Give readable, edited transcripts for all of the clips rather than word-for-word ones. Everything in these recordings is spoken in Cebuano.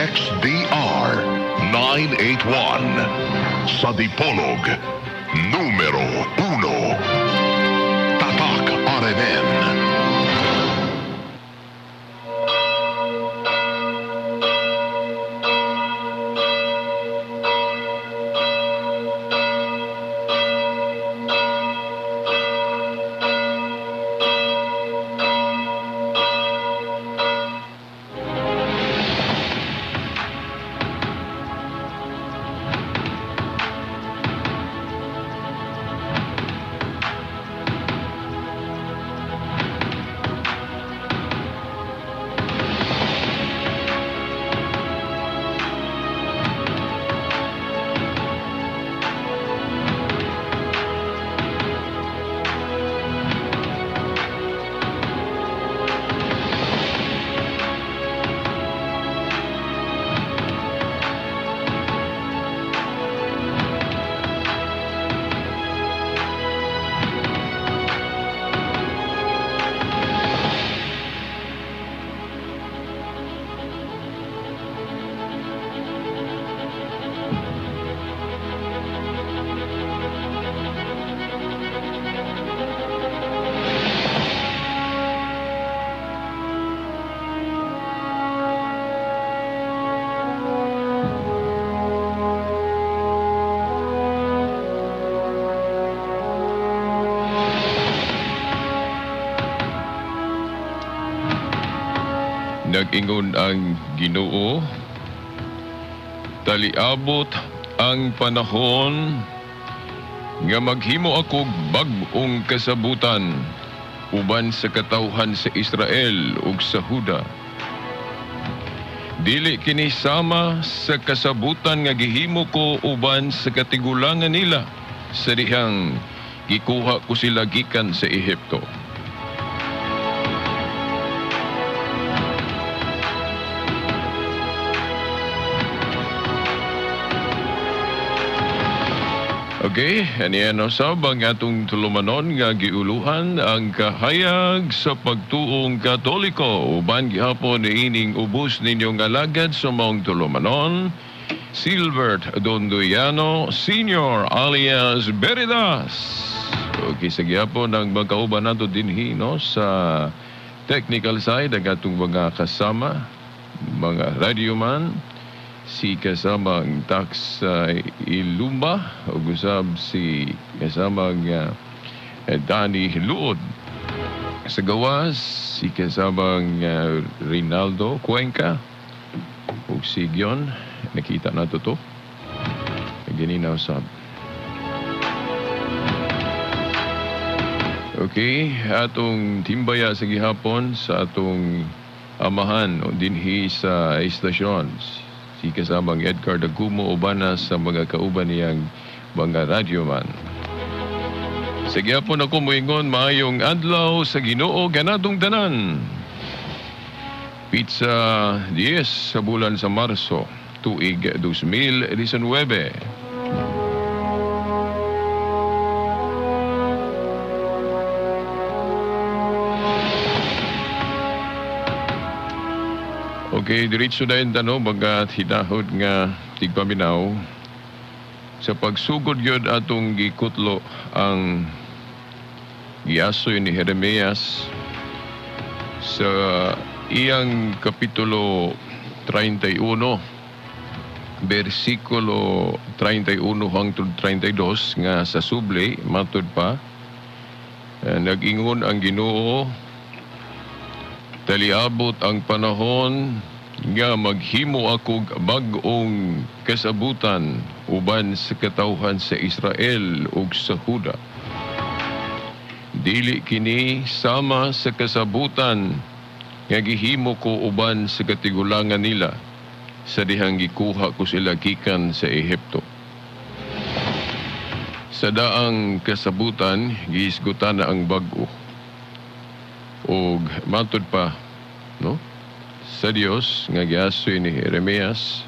DXDR 981. Sa Dipolog, numero 1. Tatak RMN. Nag-ingon ang Ginoo, taliabot ang panahon nga maghimo ako bag-ong kasabutan uban sa katawhan sa Israel ug sa Huda. Dili kini sama sa kasabutan nga gihimo ko uban sa katigulangan nila sa dihang gikuha ko sila gikan sa Ehipto. Okay, aniya no sab ang atong tulumanon nga giuluhan ang kahayag sa pagtuong Katoliko uban gihapon niining ubos ninyong alagad sa maong tulumanon, Silbert Dondoyano Senior alias Beridas. Okay, sa gihapon ang magkauban nato dinhi no sa technical side ang atong mga kasama, mga radyoman, si kasamang Tax Ilumba ug usab si kasamang Danny Luod. Sa gawas si kasamang Rinaldo Cuenca ug si Gion, nakita nato to. Gininaw sab. Okay, atong timbaya sa gihapon sa atong amahan o dinhi sa istasyon. Si kasamang Edgar Dagumo ubana sa mga kauban niyang mga radyoman. Sa gihapon ako moingon maayong adlaw sa Ginoo ganadong tanan. Pizza 10 sa bulan sa Marso, tuig 2019. Okay, diretso na yung tanong, mga hinahod nga tigpaminaw. Sa pagsugod yun atong gikutlo ang giasoy ni Jeremias sa iyang kapitulo 31, versikulo 31 hangtod 32 nga sa subli, matud pa, nag-ingon ang Ginoo, taliabot ang panahon nga maghimo ako bag-ong kasabutan uban sa katawhan sa Israel ug sa Huda. Dili kini sama sa kasabutan nga gihimo ko uban sa katigulangan nila sa dihang gikuha ko sila gikan sa Ehipto. Sa daang kasabutan, gihisgutan na ang bag-o. Og matud pa, no? Sa Dios nga giasoy ni Jeremias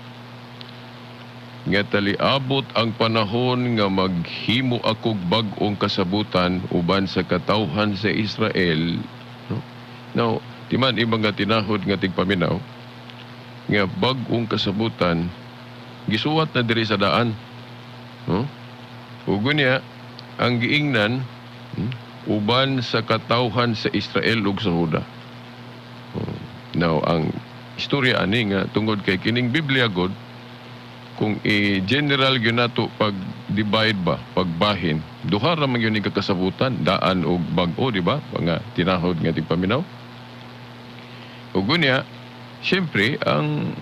nga taliabot ang panahon nga maghimo akog bag-ong kasabutan uban sa katawhan sa Israel, no? Now, timan imong nga tinahod nga tigpaminaw, Nga bag-ong kasabutan gisuwat na diri sa daan. No? Ug unya ang giingnan, uban sa katawhan sa Israel ug sa Juda. Oh. Now, ang istorya ani nga tungod kay kining Biblia god, kung i-general gyud nato pag divide ba, pagbahin, duha ra man gyud ni kakasabutan, daan og bag-o, di ba? Mga tinahod nga tigpaminaw. Ug unya, siyempre ang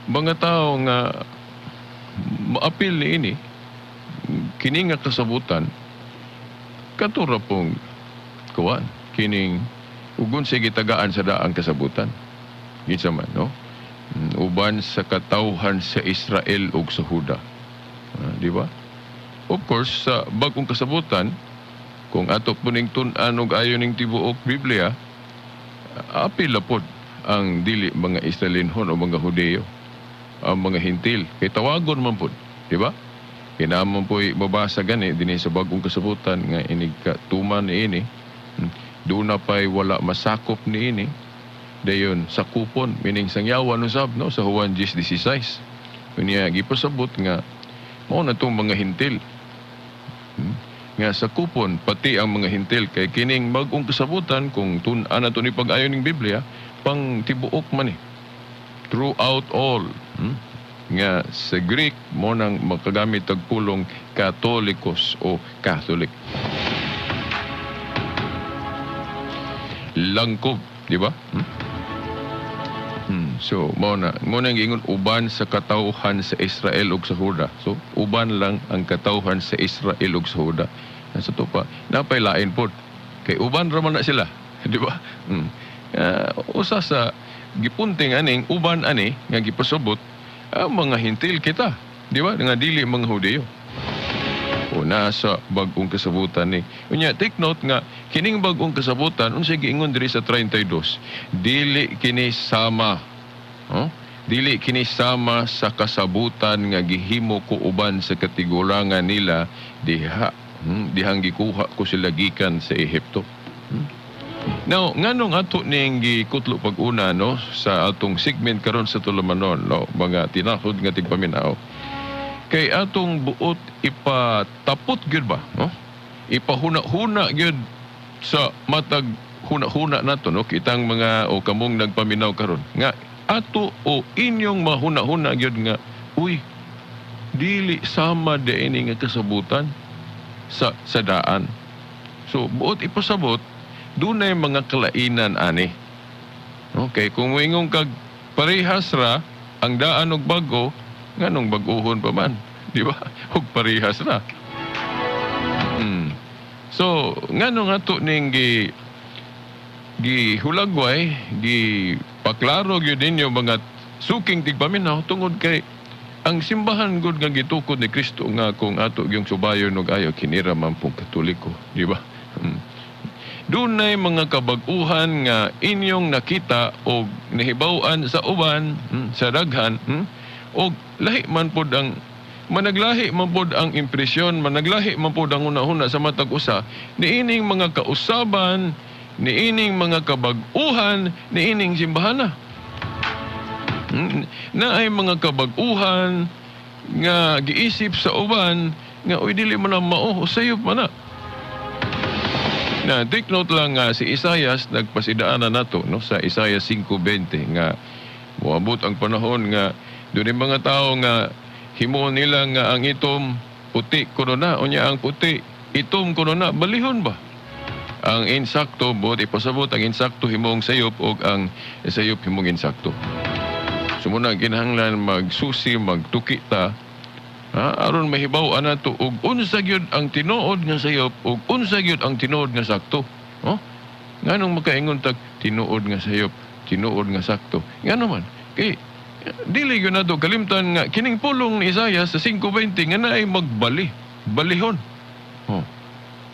mga tao nga maapil niini kini nga kasabutan, katura pong kuan kining ugon sa gitagaan sa daang kasabutan, kinsa man, no? Uban sa katawhan sa Israel ug sa Huda. Ah, di ba? Of course, sa bagong kasabutan, kung ato po ning tun-an og ayo ning tibuok Biblia, apil na pod ang dili mga Israelinhon o mga Hudeo, ang mga Hintil kay tawagon man pod, di ba? Kinahanglan po'y mabasa gani dinhi sa bagong kasabutan nga inig katuman niini. Doon na pa'y wala masakop niini. Dayon sakupon, meaning sangyawan usab, no, sa Juan 10:16. Unya gipasabot nga mao na tong mga Hintil. Nga sakupon pati ang mga Hintil kay kining bagong kasabutan, kung tun-an na to ni pag-ayon ning Biblia, pang tibuok man eh. Throughout all. Nga sa Greek mo nang makagamit og pulong katolikos o Catholic. Langkob, di ba? So, mao na giingon uban sa katawhan sa Israel ug sa Juda. So, uban lang ang katawhan sa Israel ug sa Juda. Sa to pa, napay lain pod. Kay uban ra man na sila, di ba? Usa sa gipunting aning uban ani nga gipasabot ang mga Hintil kita, di ba? Nga dili mga Hudiyo. O nasa bag-ong kasabutan ni. Unya, take note nga kining bag-ong kasabutan, unsay giingon diri sa 32, dili kini sama. Oh? Dili kini sama sa kasabutan nga gihimo ko uban sa katigulangan nila diha dihang gikuha ko sila gikan sa Ehipto. Now, nganong ato ning gikutlo pag-una, no, sa atong segment karon sa tulumanon, no, mga tinahod nga tigpaminaw? Kay atong buot ipatapot gyud ba, no? Ipahuna-huna gyud sa matag huna-huna nato, no, kitang mga o kamong nagpaminaw karon nga ato o inyong mahuna-huna gyud nga, uy, dili sama diini nga kasabutan sa daan. So buot ipasabot dunay mga kalainan ani. Okay, kung moingon kag parehas ra ang daan og bag-o, nganong bag-ohon pa man, di ba? Og parehas ra. So, nganong ato ning gi gihulagway, gi paklaro gyud ninyo, mga suking tigpaminaw, tungod kay ang simbahan gud nga gitukod ni Kristo nga kung ato gyung subayon og ayo, kinira man pong Katoliko, di ba? Dunay mga kabag-uhan nga inyong nakita og nahibaw-an sa uban, sa daghan, og lahi man pod ang managlahi man pod ang impresyon, managlahi man pod ang hunahuna sa matag usa niining mga kausaban, niining mga kabag-uhan, niining simbahana. Na ay mga kabag-uhan nga giisip sa uban nga, uy, dili man na mao, sayop man na. Na take note lang nga si Isayas nagpasidaan na nato, no, sa Isaiah 5:20 nga moabot ang panahon nga dunay mga tao nga himuon nila nga ang itom puti kuno na, unya ang puti itom kuno na, balihon ba ang insakto. Buot ipasabot, ang insakto himong sayop og ang sayop himong insakto. So muna kinahanglan magsusi, magtuki ta, ha, aron mahibaw nato og unsa gyud ang tinuod nga sayop ug unsa gyud ang tinuod nga sakto. Oh? Nganong makaingon tag tinuod nga sayop, tinuod nga sakto? Ngano man? Kay dili gyud nato kalimtan nga kining pulong ni Isaiah sa 5:20 nga naay magbali, balihon. Oh.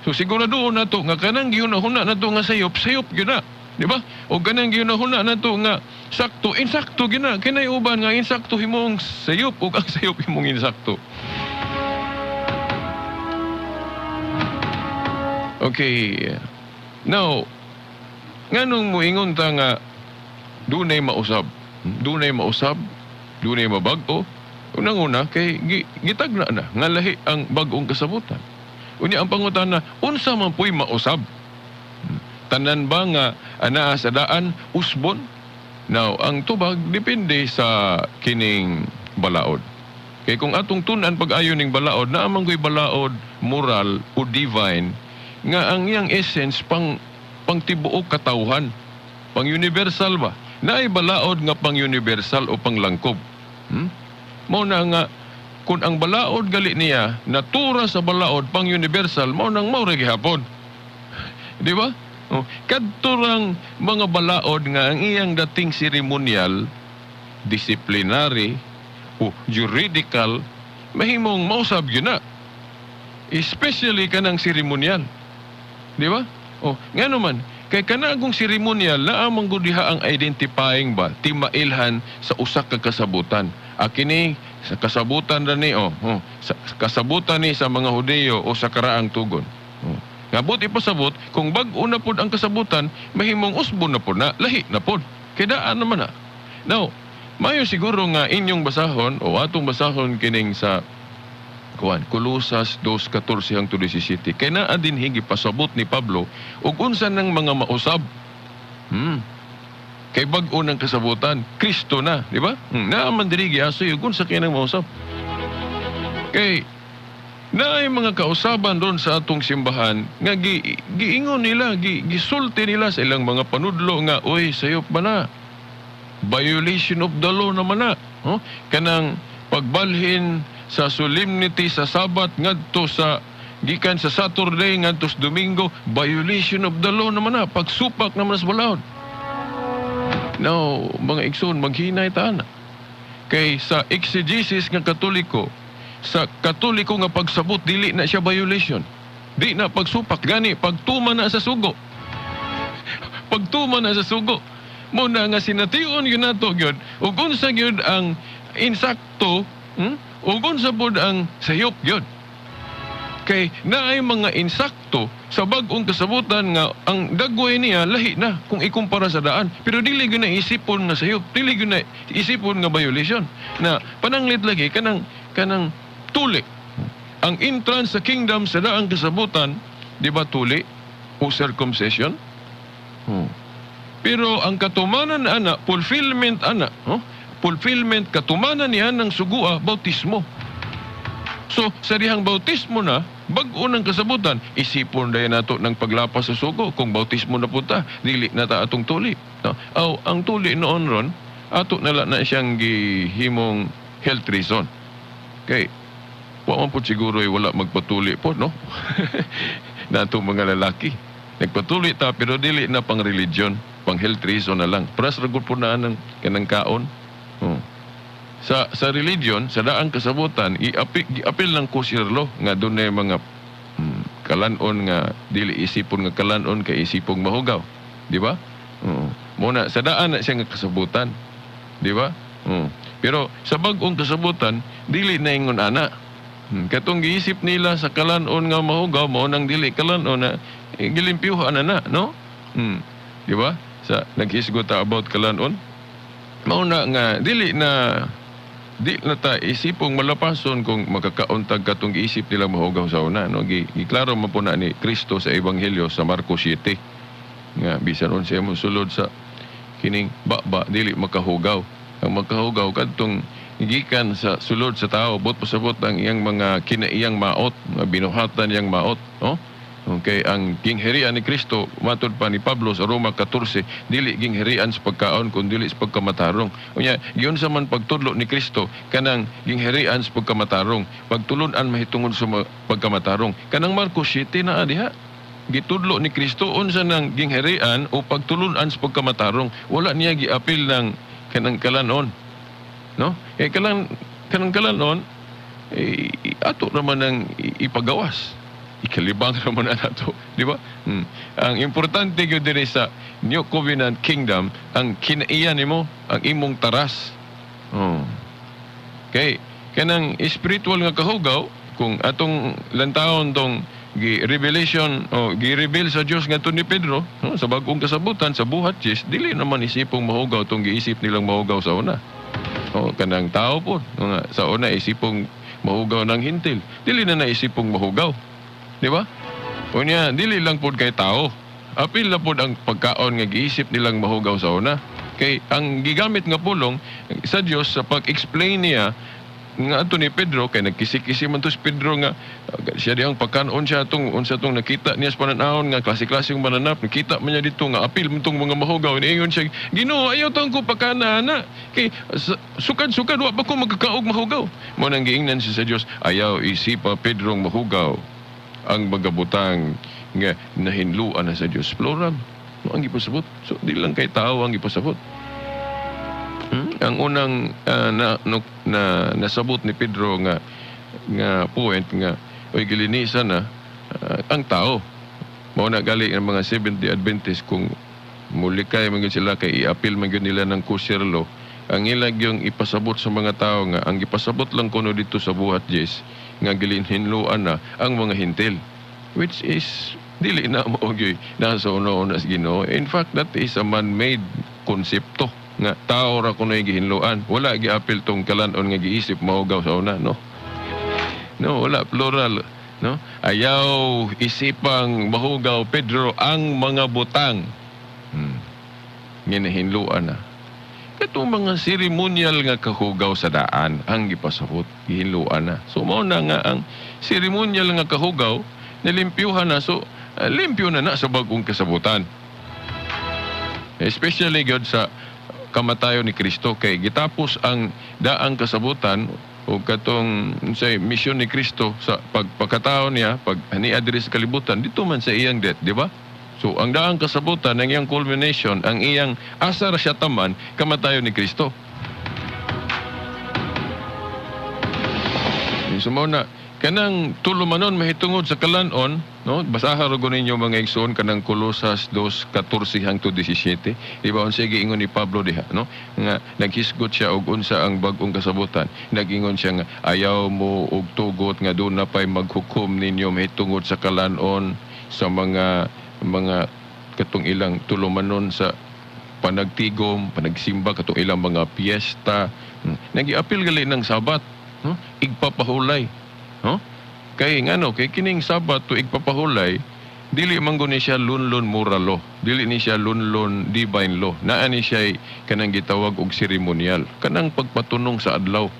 So siguraduhon nato nga kanang gihuna-huna nato nga sayop, sayop gyud na. Di ba? O kanang gihuna-huna nato nga sakto, insakto gyud na. Kinay uban nga insakto himong sayop ug ang sayop himong insakto. Okay. Now, nganong moingon ta nga dunay mausab? Dunay mausab, dunay mabag-o. Unang-una kay gitagna na nga lahi ang bag-ong kasabutan. Unya ang pangutana, unsa man puy mausab? Tanan ba nga anaa sa daan usbon? Now, ang tubag depende sa kining balaod. Kay kung atong tun-an pag-ayo ning balaod, naa man ko'y balaod moral o divine nga ang iyang essence pang pangtibuok katawhan, pang universal ba? Naay balaod nga pang universal o panglangkob. Mao na nga kung ang balaod gali niya natura sa balaod pang universal, mao nang mao ra gihapon. Di ba? Oh, kadto rang mga balaod nga ang iyang dating ceremonial, disciplinary o juridical, mahimong mausab gyud na. Especially kanang ceremonial. Di ba? Oh, ngano man, kay kanagong ceremonial naa man gud diha ang identifying ba, timailhan sa usa ka kasabutan. Akini sa kasabutan ra ni oh, sa kasabutan ni sa mga Hudiyo o sa karaang tugon. Oh. Nga buot ipasabot, kung bag-o na pod ang kasabutan, mahimong usbon na pod na, lahi na pod. Kay daan naman na. Now, mayo siguro nga inyong basahon o atong basahon kining sa kuan Kolosas 2:14 hangtod 17, kay naa dinhi gipasabot ni Pablo ug unsa nang mga mausab. Kay bag-o ng kasabutan, Kristo na, di ba? Naa man diri giasoy ug unsa kay nang mausab. Kay naay mga kausaban doon sa atong simbahan nga giingon nila, gisulti nila sa ilang mga panudlo nga, "Oy, sayop ba na? Violation of the law naman na." Oh? Kanang pagbalhin sa solemnity sa Sabat ngadto sa gikan sa Saturday ngadto sa Domingo, violation of the law naman na, pagsupak naman sa balaod. Now, mga igsoon, maghinay ta ana. Kay sa exegesis nga Katoliko, sa Katoliko nga pagsabot, dili na siya violation. Di na pagsupak, gani pagtuma na sa sugo. Pagtuma na sa sugo. Mao na nga sination gyud nato gyud ug unsa gyud ang insakto, Ug unsa pod ang sayop gyud. Kay naay mga insakto sa bag-ong kasabutan nga ang dagway niya lahi na kung ikumpara sa daan. Pero dili gyud na isipon nga sayop, dili gyud na isipon nga violation. Na pananglit lagi kanang kanang tuli. Ang entrance sa kingdom sa daang kasabutan, di ba tuli o circumcision? Pero ang katumanan ana, fulfillment ana, oh? Fulfillment katumanan niya ng sugua, bautismo. So, sa dihang bautismo na, bag-o ng kasabutan, isipon dayon nato ng paglapas sa sugo kung bautismo na punta, dili na ta atong tuli. No? Aw, ang tuli noon ron, ato na na siyang gihimong health reason. Kay, wa man po siguro ay wala magpatuli po, no? Nato mga lalaki. Nagpatuli ta pero dili na pang religion, pang health reason na lang. Pras ra gud po na ng kanang kaon. Oh. Sa religion, sa daang kasabutan, giapil ng kosher law nga dunay mga kalanon nga dili isipon nga kalanon kay isipong mahugaw. Di ba? Oo. Muna sa daan na siya nga kasabutan. Di ba? Oo. Pero sa bag-ong kasabutan, dili na ingon ana. Katong giisip nila sa kalanon nga mahugaw mao nang dili kalanon na eh, gilimpyuhan na na, no? Di ba? Sa naghisgot ta about kalanon. Mao na nga dili na ta isipong malapason kung makakauntag katong giisip nila mahugaw sa una, no? Giklaro man po na ni Kristo sa Ebanghelyo sa Marcos 7 nga bisan unsa mo sulod sa kining baba, dili makahugaw. Ang makahugaw kadtong gikan sa sulod sa tao, buot pasabot ang iyang mga kinaiyang maot, mga binuhatan niyang maot, no? Okay, ang gingharian ni Kristo, matod pa ni Pablo sa Roma 14, dili gingharian sa pagkaon kun dili sa pagkamatarong. Unya, giunsa man pagtudlo ni Kristo kanang gingharian sa pagkamatarong, pagtulun-an mahitungod sa pagkamatarong. Kanang Marcos 7 na diha. Gitudlo ni Kristo unsa nang gingharian o pagtulun-an sa pagkamatarong. Wala niya giapil ng kanang kalanon. No? Eh kanang kalanon eh, ato naman ang ipagawas. Ikalibang naman na nato, di ba? Ang importante gyud diri sa New Covenant Kingdom, ang kinaiyan nimo, ang imong taras. Oh. Kay kanang spiritual nga kahugaw, kung atong lantawon tong Gi revelation o gi-reveal sa Dios ngadto ni Pedro, no, sa bag-ong kasabutan sa Buhat 10, dili naman isipong mahugaw tong giisip nilang mahugaw sa una. O kanang tao po, no, nga, sa una isipong mahugaw ng Hentil, dili na naisipong mahugaw. Di ba? Unya, dili lang pod kay tao. Apil na pod ang pagkaon nga giisip nilang mahugaw sa una. Kay ang gigamit nga pulong sa Dios sa pag-explain niya nga ato ni Pedro, kay nagkisi-kisi man to si Pedro nga siya dihang pagkaon siya atong unsa tong nakita niya sa pananawon nga klase-klaseng mananap, nakita man niya dito nga apil man tong mga mahugaw. Niingon siya, "Ginoo, ayaw tong ko pagkana ana kay sukad-sukad wa pa ko magkakaog mahugaw." Mo nang giingnan siya sa Dios, "Ayaw isipa, Pedro, mahugaw ang mga butang nga nahinluan na sa Dios." Plural, no, ang gipasabot. So di lang kay tao ang gipasabot. Ang unang na, no, na nasabot ni Pedro nga nga point nga oy gilinisan na ang tao. Mao na gali ang mga Seventh-day Adventist, kung mulikay man gyud sila kay i-appeal man gyud nila ng kosher law, ang ilag yung ipasabot sa mga tao nga ang gipasabot lang kuno dito sa Buhat 10 nga gilinhinluan na ang mga Hentil, which is dili na mao gyud nasa una-una sa Ginoo. In fact, that is a man-made konsepto nga tao ra kuno gihinluan. Wala giapil tong kalan-on nga giisip mahugaw sa una, no? No, wala, plural, no? "Ayaw isipang mahugaw, Pedro, ang mga butang ginahinluan na." Katong mga ceremonial nga kahugaw sa daan ang gipasabot, gihinluan na. So mao na nga ang ceremonial nga kahugaw nalimpyuhan na, so limpyo na na sa bag-ong kasabutan. Especially gyud sa kamatayon ni Kristo, kay gitapos ang daang kasabutan o katong say misyon ni Kristo sa pagpakatao niya, pag niadri diri sa kalibutan, dito man sa iyang death, di ba? So ang daang kasabutan, ang iyang culmination, ang iyang asa ra siya taman, kamatayon ni Kristo. So mao na kanang tulumanon mahitungod sa kalan-on, no? Basaha ra gud ninyo, mga igsoon, kanang Kolosas 2:14 hangtod 17. Di ba unsa giingon ni Pablo diha, no? Nga naghisgot siya og unsa ang bag-ong kasabutan. Nag-ingon siya nga ayaw mo og tugot nga doon na pa'y maghukom ninyo mahitungod sa kalan-on sa mga katong ilang tulumanon sa panagtigom, panagsimba, katong ilang mga piyesta. Nagiapil gali ng Sabat, no? Igpapahulay. No? Kay ngano, kay kining Sabat to igpapahulay, dili man guni siya lunlun moral law, dili ni siya lunlun divine law. Naa ni siya kanang gitawag og ceremonial, kanang pagpatunong sa adlaw.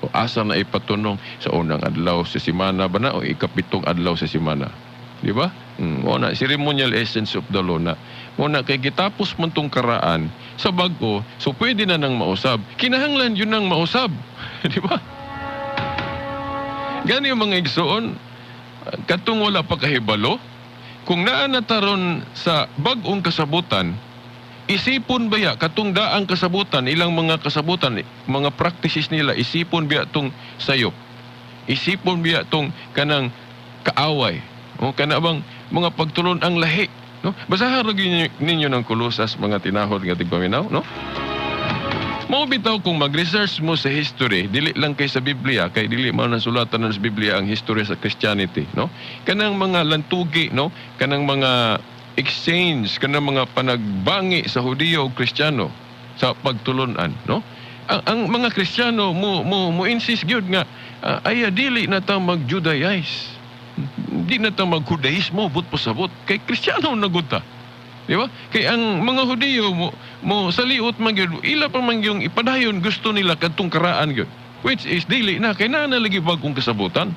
O asa na ipatunong, sa unang adlaw sa semana ba na o ikapitong adlaw sa semana? Di ba? Mo na ceremonial essence of the law na. Mo na kay gitapos man tong karaan sa bag-o, so pwede na nang mausab. Kinahanglan yun nang mausab. Di ba? Gani yung mga igsoon, katong wala pa kahibalo, kung naa na taron sa bag-ong kasabutan, isipon baya katong daang kasabutan, ilang mga kasabutan, mga practices nila, isipon biya tong sayop? Isipon biya tong kanang kaaway? O kana bang mga pagtulon ang lahi? No? Basahan ra gyud ninyo ng Kolosas, mga tinahod nga tigpaminaw, no? Mao bitaw kung mag-research mo sa history, dili lang kay sa Biblia, kay dili man nasulatan sa Biblia ang history sa Christianity, no? Kanang mga lantugi, no? Kanang mga exchange, kanang mga panagbangi sa Hudiyo ug Kristiyano sa pagtulunan, no? Ang mga Kristiyano mo insist gyud nga ay dili na ta mag-Judaize. Di na ta mag-Judaismo but pasabot kay Kristiyano na gud ta. Di ba? Kay ang mga Hudiyo mo sa liot man gyud, ila pa man yung ipadayon, gusto nila kadtong karaan gyud. Which is dili na kay naa na lagi bag-ong kasabutan.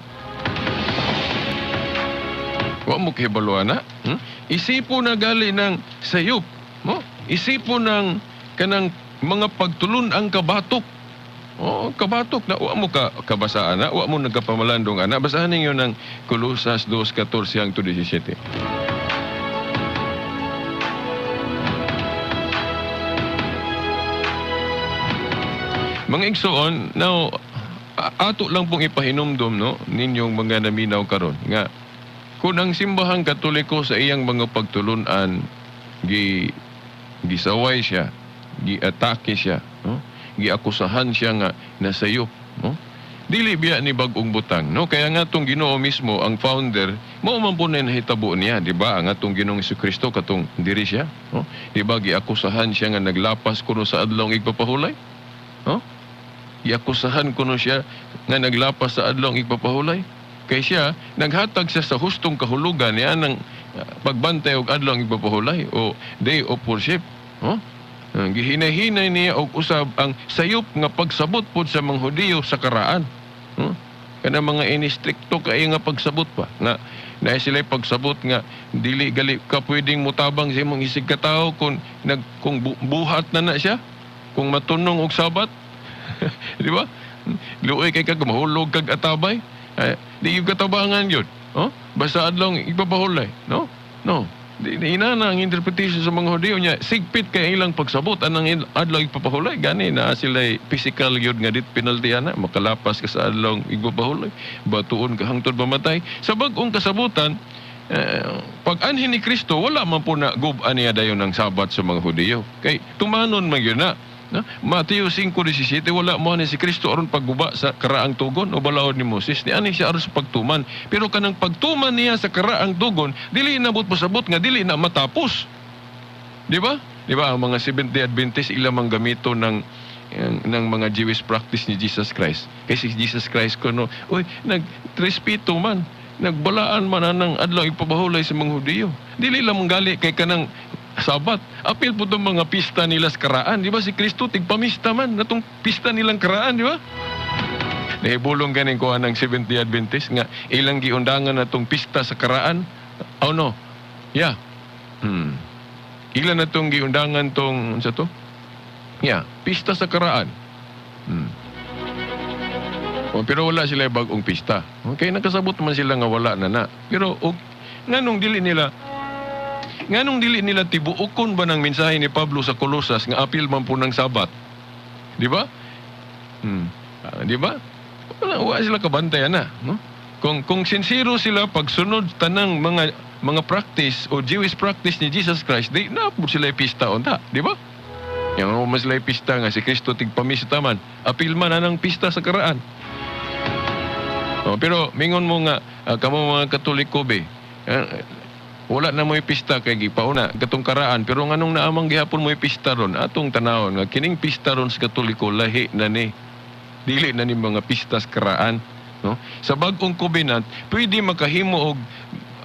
Wa mo kahibalo ana? Isipo na gali ng sayop, no? Isipo ng kanang mga pagtulon ang kabatok. Oh, kabatok na wa mo ka kabasaan na, wa mo nagkapamalandong ana. Basahan ninyo ng Kolosas 2:14 hangtod 17. Mga igsoon, now ato lang pong ipahinumdom, no, ninyong mga naminaw karon nga kung ang Simbahang Katoliko sa iyang mga pagtulunan gisaway siya, giatake siya, no? Giakusahan siya nga nasayop, no? Dili biya ni bag-ong butang, no? Kaya nga atong Ginoo mismo, ang founder, mao man po na nahitabo niya, di ba? Ang atong Ginoong Kristo katong diri siya, no? Di ba giakusahan siya nga naglapas kuno sa adlaw igpapahulay? No? Giakusahan kuno siya nga naglapas sa adlaw igpapahulay. Kay siya naghatag siya sa hustong kahulugan niya ng pagbantay og adlaw igpapahulay o day of worship, no? Ang gihinay-hinay niya og usab ang sayop nga pagsabot pod sa mga Hudiyo sa karaan. No? Kana mga inistrikto kay nga pagsabot pa nga naay sila pagsabot nga dili gali ka pwedeng mutabang sa imong isig katawo kung nag kung buhat na na siya, kung matunong og Sabat, di ba? Luoy kay kag mahulog kag atabay. Ay, di gyud katabangan yun, oh? Basta adlaw ipapahulay, no? No. Di ina na ang interpretation sa mga Hudiyo niya. Sigpit kay ilang pagsabot anang adlaw ipapahulay. Gani na sila physical yun nga death penalty ana. Makalapas ka sa adlaw ipapahulay. Batuon ka hangtod mamatay. Sa bag-ong kasabutan, pag anhin ni Kristo, wala man po na gub-an niya dayon ng Sabat sa mga Hudiyo. Kay tumanon man yun na. No? Mateo 5:17, wala mo ni si Kristo aron pagguba sa karaang tugon o balaod ni Moses. Ni ani siya aron sa pagtuman. Pero kanang pagtuman niya sa karaang tugon, dili nabot pasabot nga dili na matapos. Di ba? Di ba ang mga Seventh-day Adventist, ila mang gamito ng mga Jewish practice ni Jesus Christ. Kasi si Jesus Christ kuno, uy, nagrespeto man, nagbalaan man anang adlaw ipabahulay sa mga Hudiyo. Dili lang gali kay kanang Sabat. Apil po itong mga pista nila sa karaan. Di ba si Kristo tigpamista man natong pista nilang karaan, di ba? Nahibulong ganing kuha ng Seventh-day Adventist nga ilang giundangan na tong pista sa karaan. Oh no. Yeah. Ilan na tong giundangan tong unsa to? Yeah, pista sa karaan. Oh, pero wala sila bagong pista. Okay, nakasabot man sila nga wala na na. Pero og nganong dili nila tibuokon ba ng mensahe ni Pablo sa Colosas nga apil man po ng Sabat? Di ba? Ah, di ba? Wala, wala sila kabantay na, no? Kung sincero sila pagsunod tanang mga practice o Jewish practice ni Jesus Christ, di na po sila pista unta, di ba? Yang mas sila pista nga si Kristo tigpamista man, apil man anang pista sa karaan. Oh, pero mingon mo nga kamo mga Katoliko be, wala na mo'y pista kay gipauna katong karaan, pero nganong naamang gihapon mo'y pista ron? Atong tanawon nga kining pista ron sa Katoliko lahi na ni, dili na ni mga pista sa karaan, no? Sa bag-ong covenant, pwede makahimo og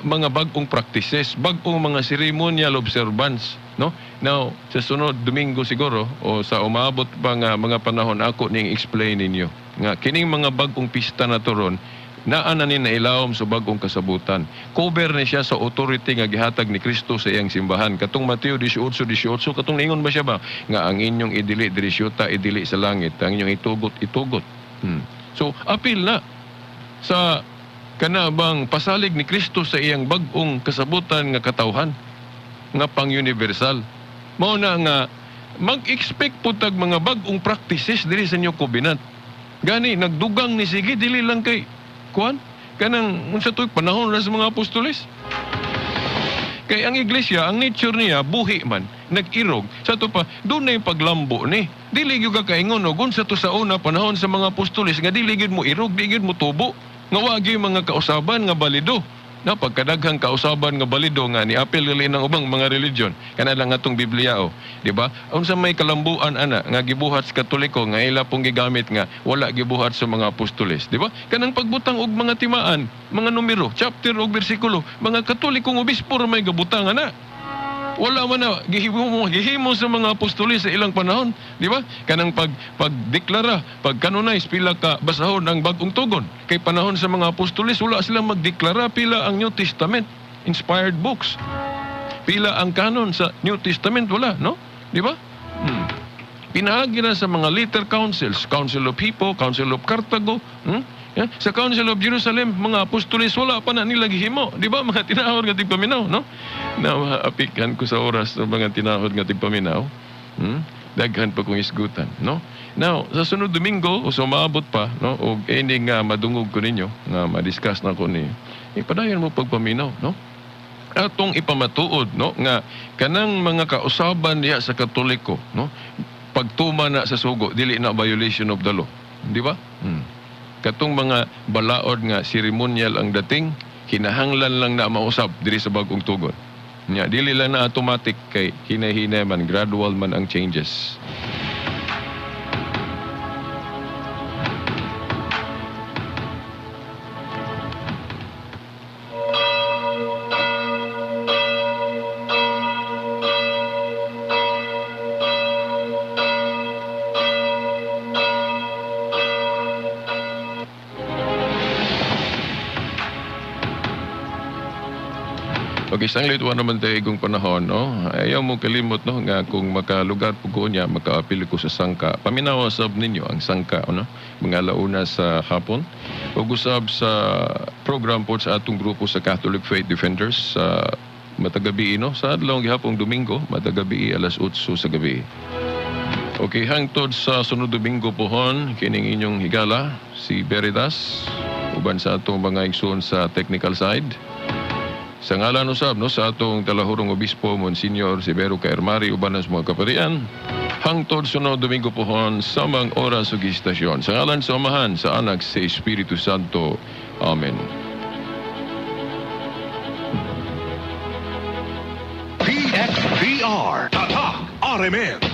mga bag-ong practices, bag-ong mga ceremonial observance, no? Now, sa sunod Domingo siguro o sa umabot pa nga mga panahon, ako ning explain ninyo nga kining mga bag-ong pista na to ron, naa na ni nailawom sa bag-ong kasabutan. Cover ni siya sa authority nga gihatag ni Kristo sa iyang simbahan. Katong Mateo 18:18, katong ningon ba siya ba nga ang inyong idili diri sa yuta, idili sa langit, ang inyong itugot, itugot. So apil na sa kana bang pasalig ni Kristo sa iyang bag-ong kasabutan nga katawhan nga pang-universal. Mao na nga mag-expect po tag mga bag-ong practices diri sa New Covenant. Gani nagdugang ni sige, dili lang kay kuan kanang unsa to'y panahon na sa mga apostoles. Kay ang iglesia, ang nature niya buhi man, nag-irog. Sa ato pa, doon na yung paglambo ni. Dili gyud ka kaingon og unsa to sa una panahon sa mga apostoles nga dili gyud mo irog, di gyud mo tubo. Nga wa gyud mga kausaban nga balido. Na pagkadaghang kausaban nga balido nga ni apil gali ng ubang mga religion, kana lang atong Biblia o, di ba? Unsa may kalambuan ana nga gibuhat sa Katoliko nga ila pong gigamit nga wala gibuhat sa mga apostoles, di ba? Kanang pagbutang og mga timaan, mga numero, chapter og bersikulo, mga Katolikong obispo ra may gabutang ana. Wala man na gihimo sa mga apostoles sa ilang panahon, di ba? Kanang pagdeklara, pag-canonize pila ka basahon ang bag-ong tugon. Kay panahon sa mga apostoles, wala silang magdeklara pila ang New Testament, inspired books. Pila ang canon sa New Testament, wala, no? Di ba? Pinaagi na sa mga later councils, Council of Hippo, Council of Carthago, Yeah? Sa Council of Jerusalem, mga apostoles, wala pa na nila gihimo. Di ba? Mga tinahod nga tigpaminaw, no? Na maapikan ko sa oras ng mga tinahod nga tigpaminaw. Daghan pa kong isgutan, no? Now, sa sunod Domingo, o sa umaabot pa, no? O ini nga madungog ko ninyo, nga ma-discuss na ko ni, ipadayon mo pagpaminaw, no? Atong ipamatuod, no, nga kanang mga kausaban diha sa Katoliko, no, pagtuma na sa sugo, dili na violation of the law, di ba? Katong mga balaod nga seremonial ang dating, kinahanglan lang na mausab diri sa bag-ong tugon. Nya dili lang na automatic kay hinay-hinay man, gradual man ang changes. Okay, sanglit wa naman tayo igong panahon, no? Ayaw mo kalimot, no, nga kung makalugar po ko niya, makaapil ko sa sangka. Paminawa sab ninyo ang sangka, ano? Mga 1:00 sa hapon. Ug usab sa program po sa atong grupo sa Catholic Faith Defenders sa matagabi, no? Sa adlaw gihapong Domingo, matagabi 8:00 sa gabi. Okay, hangtod sa sunod Domingo pohon, kining inyong higala, si Veritas, uban sa atong mga igsoon sa technical side. Sa ngalan usab, no, sa atong talahurong obispo Monsignor Severo Caermari uban sa mga kaparian, hangtod sunod Domingo pohon samang oras ug istasyon. Sa ngalan sa Amahan, sa Anak, sa Espiritu Santo. Amen. PXPR. Tatak RMN.